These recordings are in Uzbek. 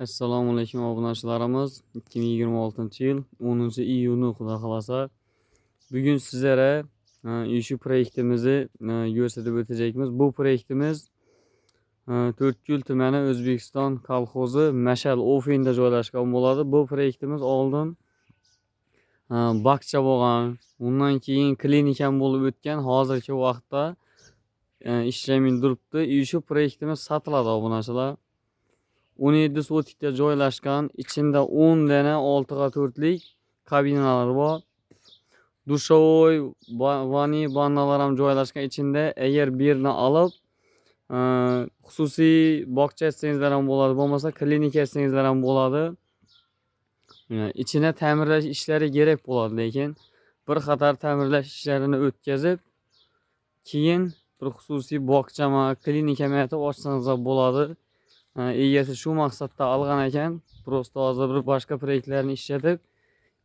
Assalomu alaykum obunachilarimiz. 2026-yil 10 iyuni, xudo xohlasa. Bugun sizlarga shu proyektimizni ko'rsatib o'tajakmiz. Bu proyektimiz To'rtko'l tumani, O'zbekiston kolxozi, Mashal Ofenda joylashgan bo'ladi. Bu proyektimiz oldin bog'cha bo'lgan, undan keyin klinika ham bo'lib o'tgan. Hozirgi vaqtda ishlamay turibdi. И shu proyektimiz sotiladi, obunachilar. 17 sotikda joylashgan, ichida 10 dana 6 ga 4lik kabinalar bor. Душевой, vani, vannalar ham joylashgan ichida. Agar birini olib, xususiy bog'cha etsangizlar ham bo'ladi, bo'lmasa klinika etsangizlar ham bo'ladi. Ichine ta'mirlash ishlari kerak bo'ladi, lekin bir qator ta'mirlash ishlarini o'tkazib, keyin bir xususiy bog'chami, klinikami etib ochsangiz bo'ladi. Egasi shu maqsadda olgan ekan. Просто hozir bir boshqa proyektlarni ishlatib,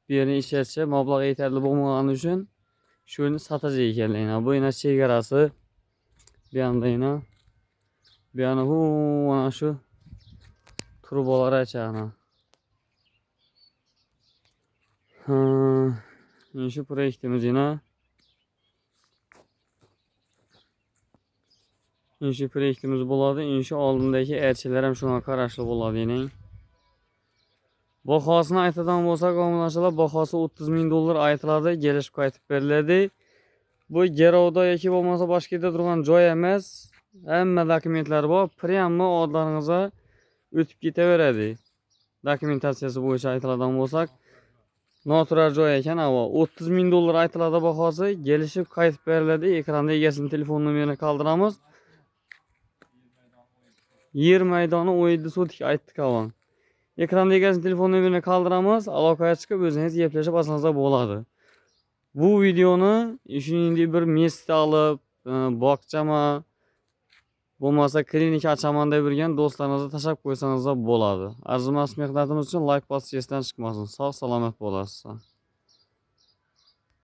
bu yerni ishlatishga mablag' yetarli bo'lmagani uchun shuni sotacak ekanlar. Yana bu yana chegarasi bu yoqda, yana bu yana hu mana shu trubalar ana. Ha, shu proyektimiz yana. Shu proyektimiz bo'ladi. Shu oldindagi archalar ham shunga qarashli bo'ladi yana. Bahosini aytadigan bo'lsak, obunachilar, bahosi 30 ming dollar aytiladi, kelishib qaytib beriladi. Bu garovda yoki bo'lmasa boshqa yerda turgan joy emas. Hamma dokumentlar bor. Прямо odlaringizga o'tib ketaveradi. Dokumentatsiyasi bo'yicha aytiladigan bo'lsak, noturar joy ekan, avo. 30 ming dollar aytiladi bahosi, kelishib qaytib beriladi. Ekranda egasining telefon nomerini qoldiramiz. Yer maydoni 17 sotik aytdik avval. Ekranda egasining telefon nomerini qoldiramiz. Aloqaga chiqib o'zingiz gaplashib olsangiz bo'ladi. Bu videoni shuningdek bir место olib, bog'chami, bo'lmasa klinika ochaman deb yurgan do'stlaringizga tashlab qo'ysangiz bo'ladi. Arzimas mehnatimiz uchun layk bosish esdan chiqmasin. Sog' salomat bo'lasiz.